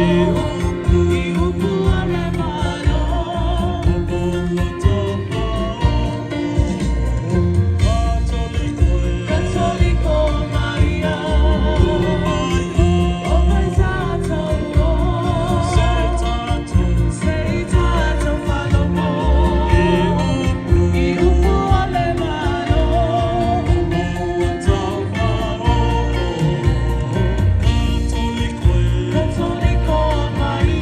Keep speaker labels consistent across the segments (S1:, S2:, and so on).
S1: I upu o le Malo. Katoliko Maria, o mai tātou o, se i tātou faalogo i upu o le Malo. Katoliko Maria.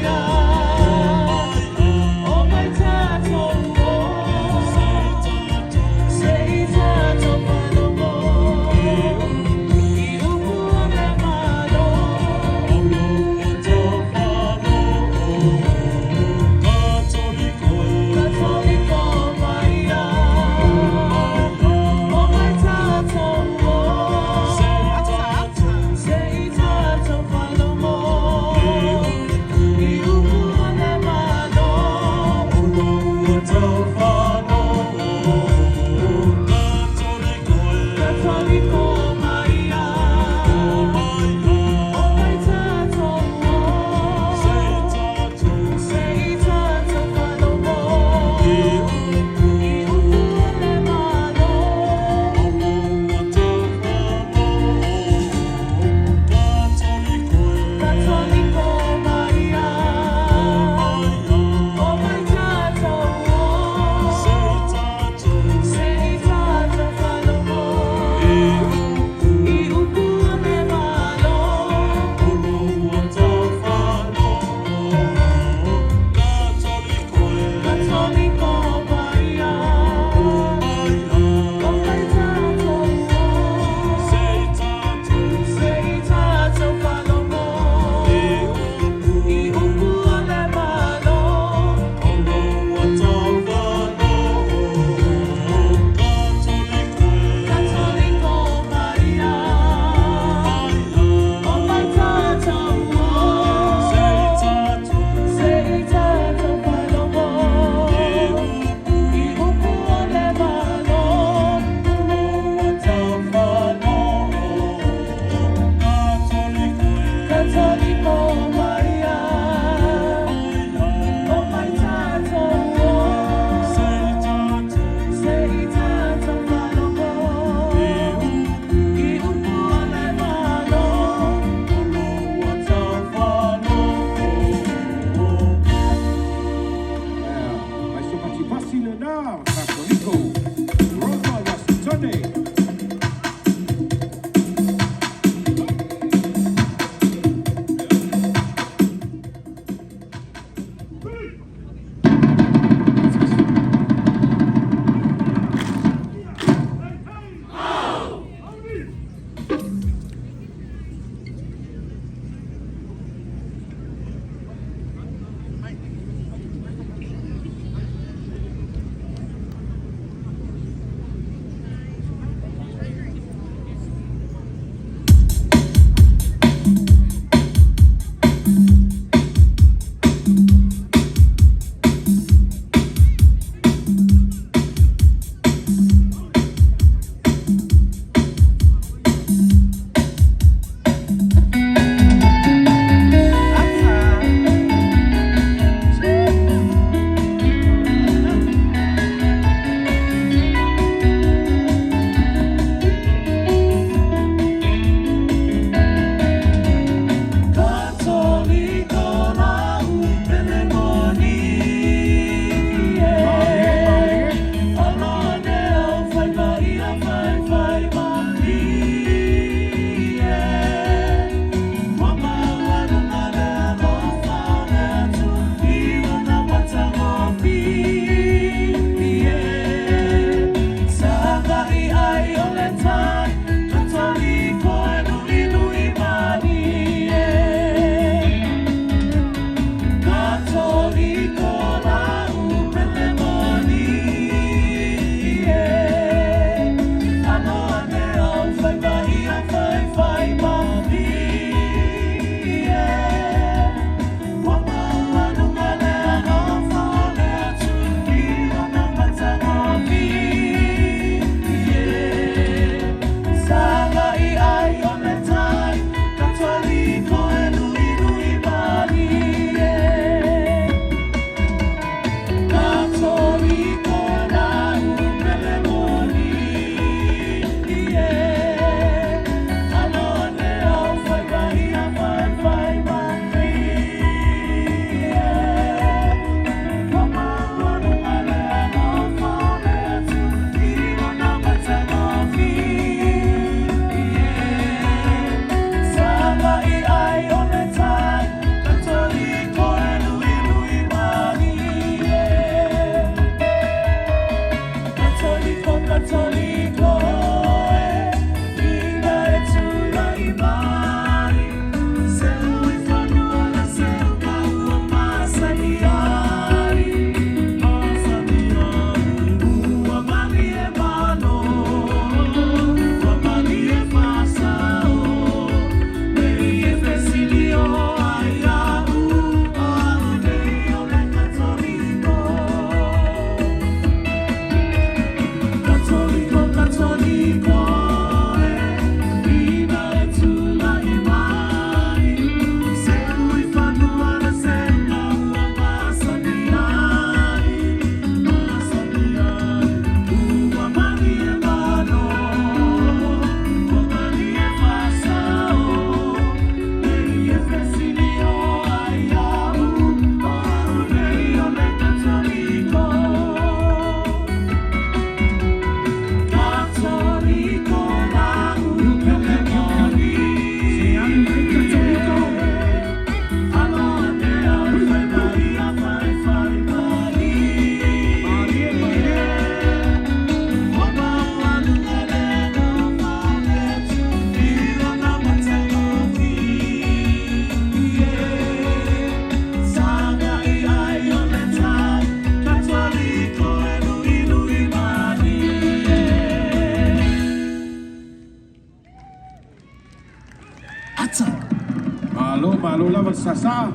S2: Malo, malo lava le sasa,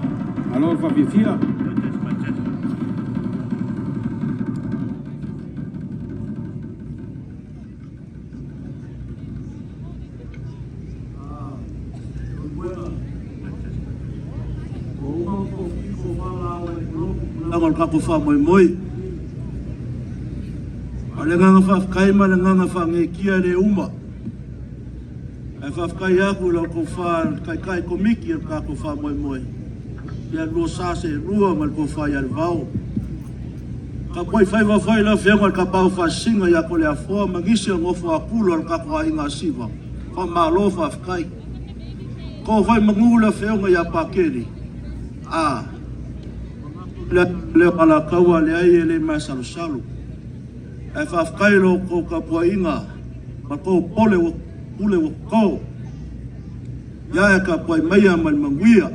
S2: malo le faafiafia.
S3: Tulaga o le tatou faamoemoe. A o le agaga faafetai ma le agaga faagaeetia e le uma. Ae faafetai atu i lau tofa i le Taitai Komiti o le tatou faamoemoe, ia lua sa seelua ma le tofa ia Levao. Tapuai faiva foi lau Afioga i le Tapaau Faasisina ia Toleafoa ma nisi o nofo a tula o le tatou aiga Siva, faamalo faafetai. To foi manu le Afioga ia Patele, a le leo Alataua leai e le masalosalo. Ae faafetai i lo outou tapuaiga ma la outou pule ua toto. Ia e tapuai maia ma le manuia.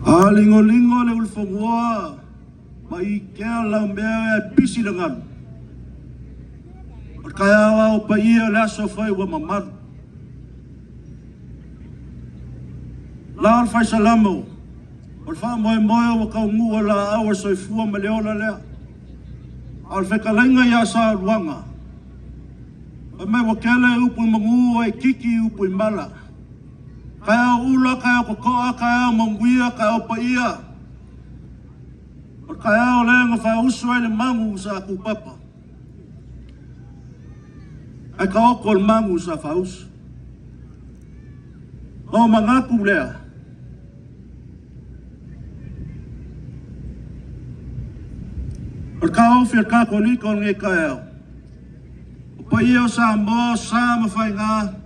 S3: A ligoligo le ulufanua ma ikea laumea e pisi le galu. O le taeao ao paia o le aso fai ua mamalu. La o le faisalamo, o le faamoemoe ua taunuu o laau o le soifua ma le ola lea. A o le fetalaiga ia Sauluaga, fai mai ua tele upu i manu ae itiiti upu i mala. Taeao ula, taeao totoa, taeao manuia, taeao paia. O le taeao lea na faauso ai le magu sa tupapa. Ae taoto le magu sa faauso. O manatu lea. O le taofi o le Kakolika o lenei taeao, o paia o Samoa, o sa ma faiga,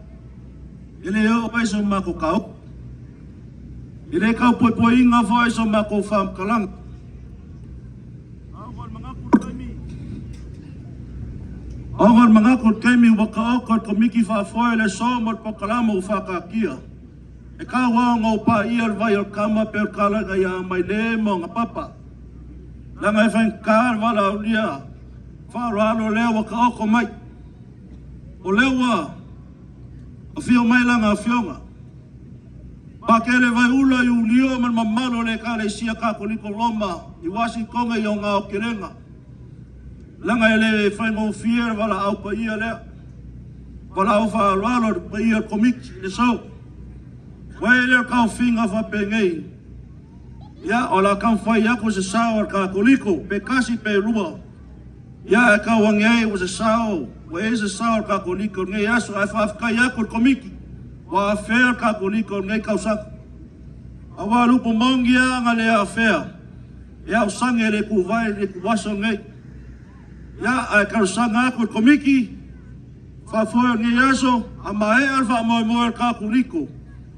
S3: e le oo ai so matou taofi. E le taupoipoiina foi so matou faamatalaga. Ona o le manatu o le taimi ua taoto e le Komiti Faafoe le aso ma le polokalame ua faataatia, e tau lava ona ou paia le vai o le tama pei o le talaga ia Maile ma ona papa. Leaga e faigata le valaaulia faaaloalo lea ua taoto mai. O lea ua afio mai lana afioga, Pakele Vaiula Iulio ma le mamalu o le Ekalesia Katoliko Roma i Uasitone i ona aotelega. Leaga e le faigofie le valaau paia lea, valaau faaaloalo i le paia o le Komiti i le aso. Ua i ai lea o le taofiga faapenei, ia, o le a taumafai atu se sao a le Katoliko, pe tasi pe lua, ia, ae tau ane ai ua se sao, ua i ai se sao a le Katoliko i lenei aso. Ae faafetai atu i le Komiti ua afea le Katoliko i lenei tausaga. Aua o le upu moni lava ana le afea, e aosaga e le tuvae i le ituaso lenei. Ia, ae talosaga atu i le Komiti Faafoe o lenei aso, a maea le faamoemoe o le Katoliko,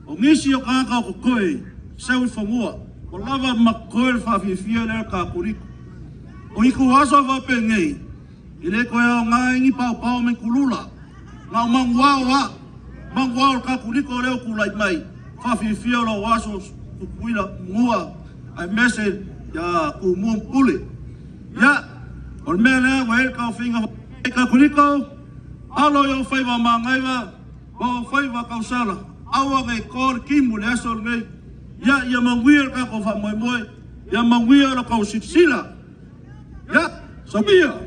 S3: o nisi o tagata o totoe seu i fanua, ua lava ma totoe le faafiafia lea o le Katoliko. O ituaso faapenei, e le toe aoga ai ni paopao ma ni kulula, na o manuao lava, manuao o le Katoliko lea ua tulai mai, faafiafia lou aso Tutuila Manua aemaise ia Tumua ma Pule. Ia, o le mea lea ua i ai le taofiga Katoliko, alo i ou faiva magaiva ma ou faiva tausala, aua ne i to le timu i le aso lenei. Ia, ia manuia le tatou faamoemoe, ia manuia lo outou silasila. Ia, soia!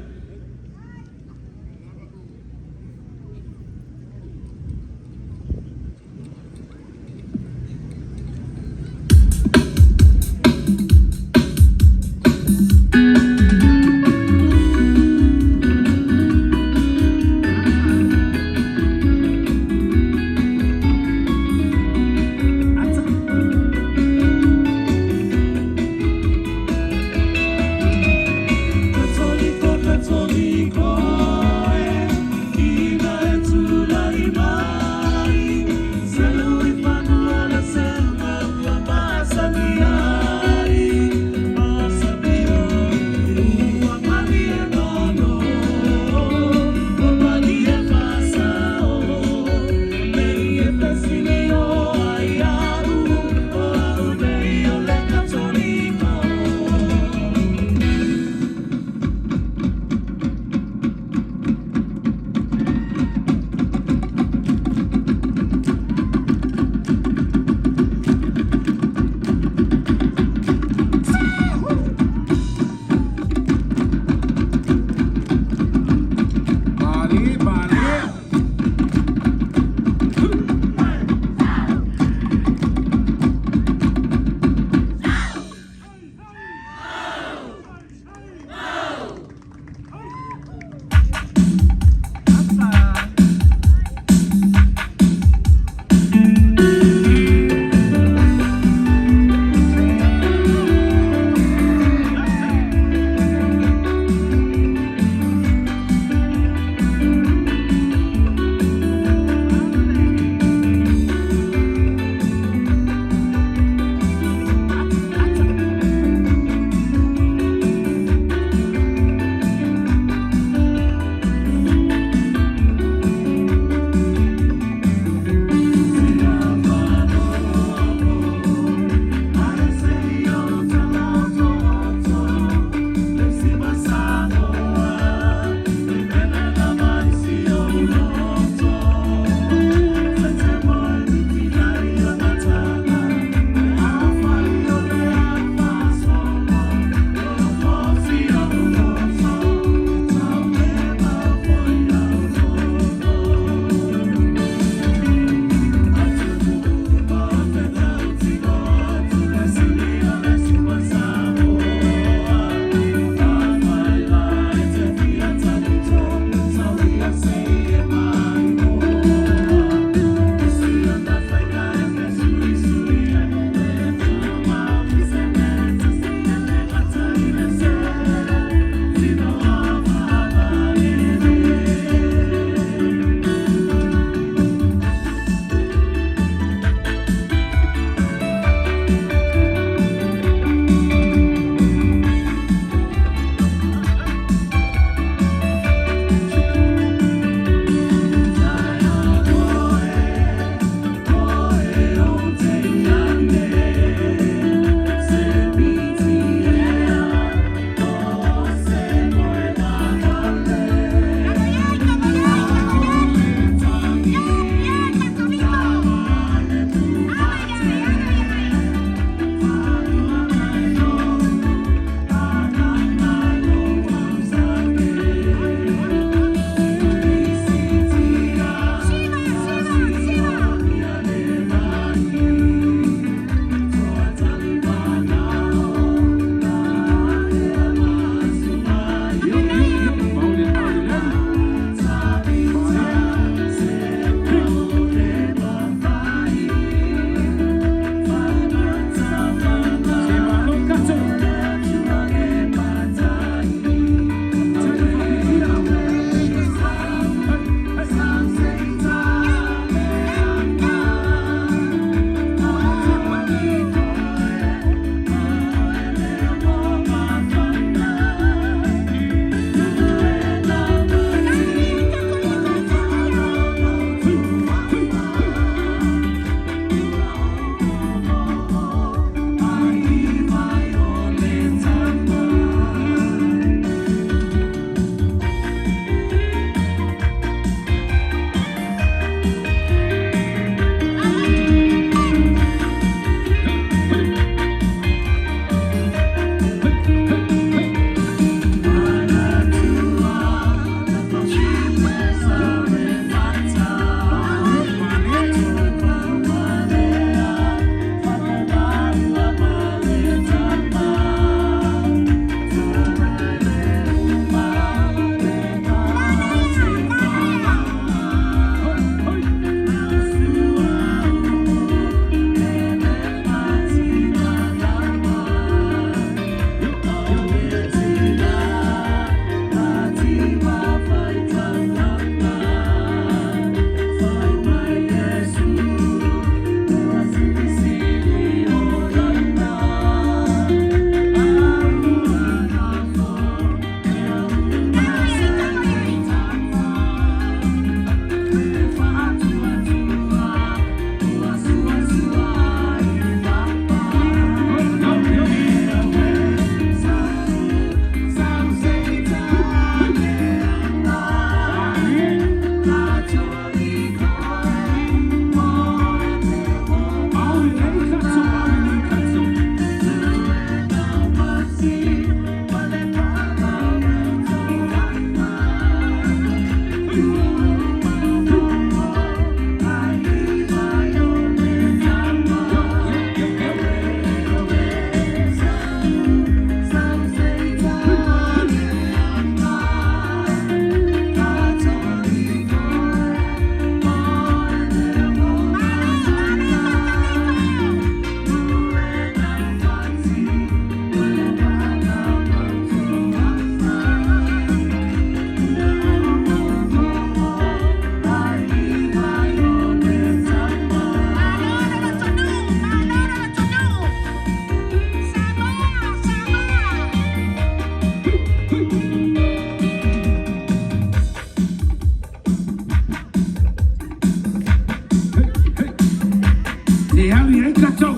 S2: Katou.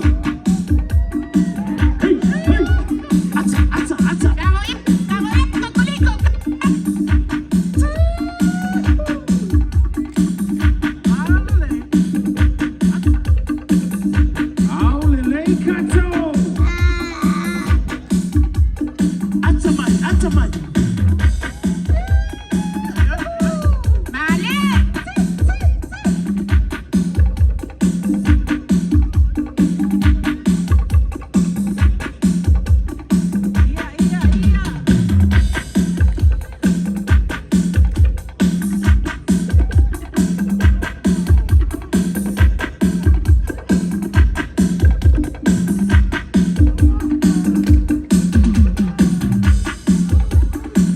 S2: Hey, hey. Ata, ata, ata. Aolelei katou. Ata mai, ata mai.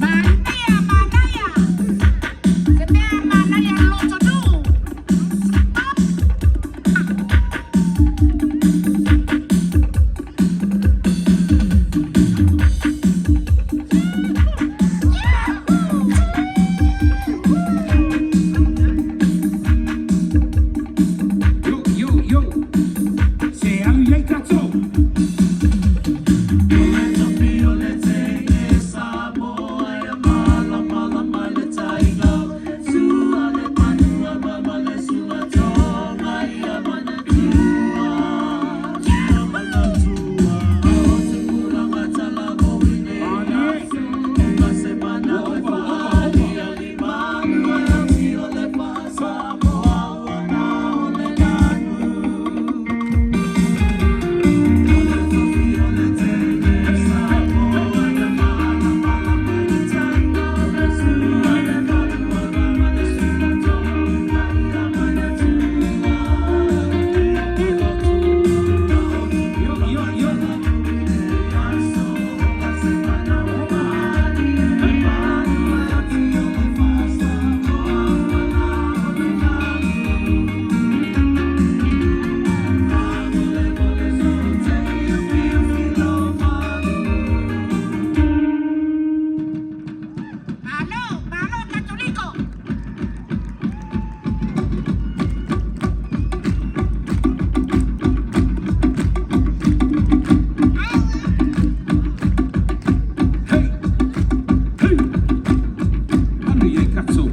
S1: Manaia, manaia. Se mea manaia loto du.
S2: Yo, yo, yo. Se alu iai katou. Yo, yo, yo.
S1: Malo, malo, Katoliko.
S2: Hey. Hey. Alu iai katou.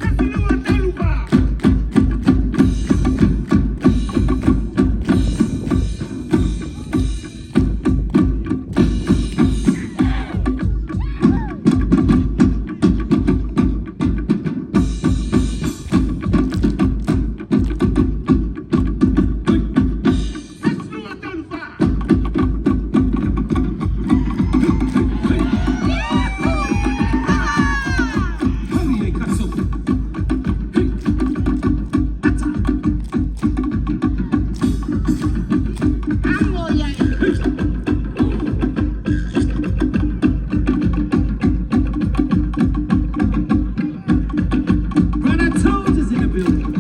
S2: Kasilua talupa. Kasilua talupa. Alu iai katou. Hey. Ata.
S1: Amo iai.
S2: Brother Tones is in the building.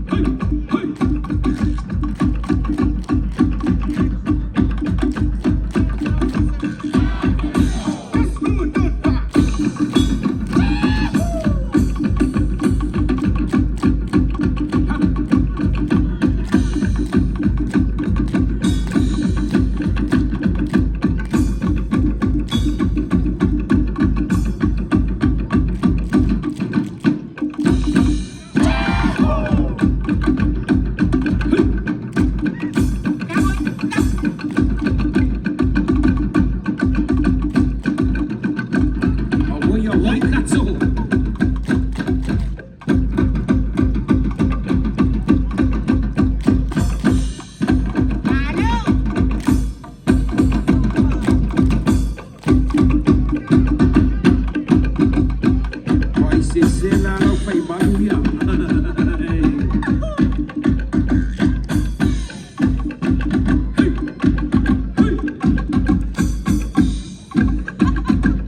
S2: Hey, hey. Ahoy, ahoy, katou.
S1: Malo.
S2: Oi, se se la lau fai malu ia. Hey, hey.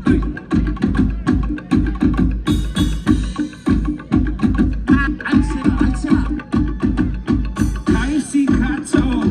S2: Hey. Atsela, atsela. Kaisi katou.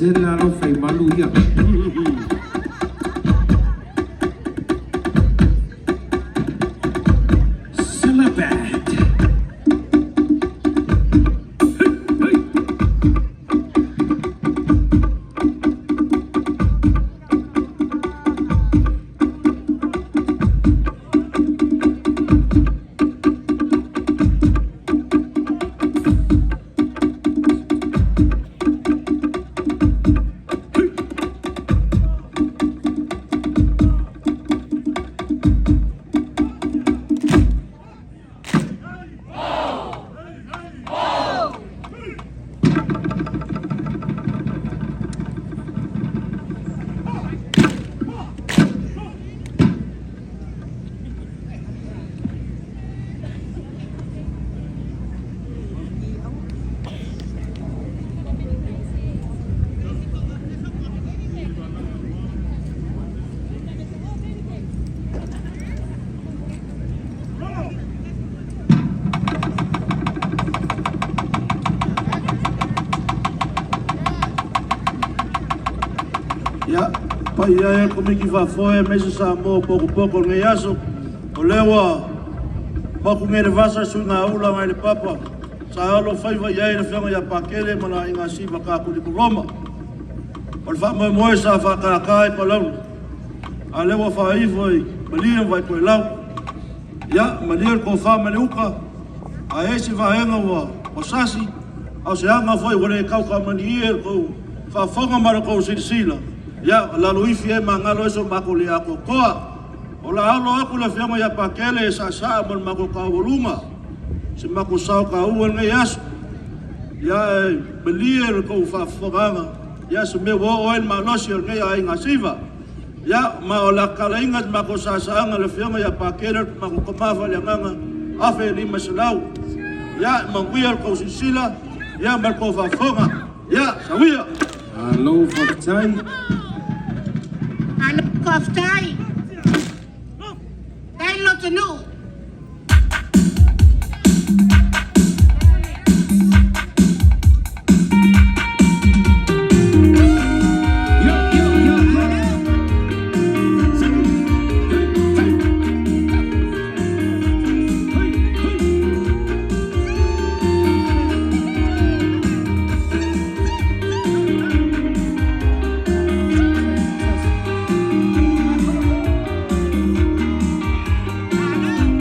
S4: Ese le lalo faimalu ia. Celebrate.
S3: Ia, paia e Komiti Faafoe aemaise Samoa o pokopoko o lenei aso, o lea ua mapu nei le vasa suigaula nai le papa sa alo faiva i ai le afioga ia Pakele ma le aiga Siva Katoliko Roma. O le faamoemoe sa faatata i Palauli, a o lea ua faaifo i Malie ma Vaitoelau. Ia, malie le tofa ma le uta, a i ai se vaega ua sasi, a o se aga foi ua le tautamalieina le tou faafofoga ma le tou silasila, ia, laloifi e magalo ai so matou le atoatoa. O le a alo atu le afioga ia Pakele e saasaa mo le matou taualuga se matou sao taua i lenei aso. Ia, e malie le tou faafofogaaga, ia se mea ua oo ai le malosi o lenei aiga Siva. Ia, ma o le a tatalaina le matou saasaaga i le afioga ia Pakele le matou tama faaleagaga 1500. Ia, manuia le tou silasila, ia ma le tou faafofoga. Ia, sauia!
S4: Malo faafetai.
S5: Malo faafetai. Tai loto nuu.
S2: Yo, yo, yo, yo. Hey, hey.
S5: Malo.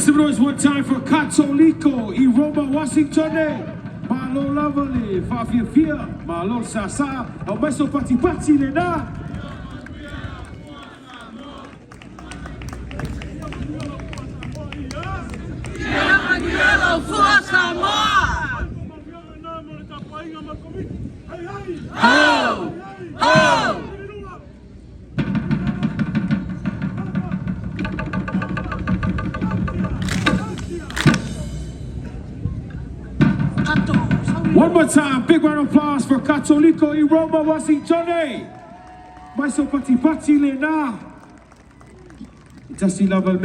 S4: some noise one time for Katoliko i Roma, Washington. Malo lava le whaafiafia, malo sasa, au meso pati pati le nā.
S5: Fua Samoa!
S4: One more time, big round of applause for Katoliko i Roma, Washington. Maiso pati pati le nā. Tasi lava.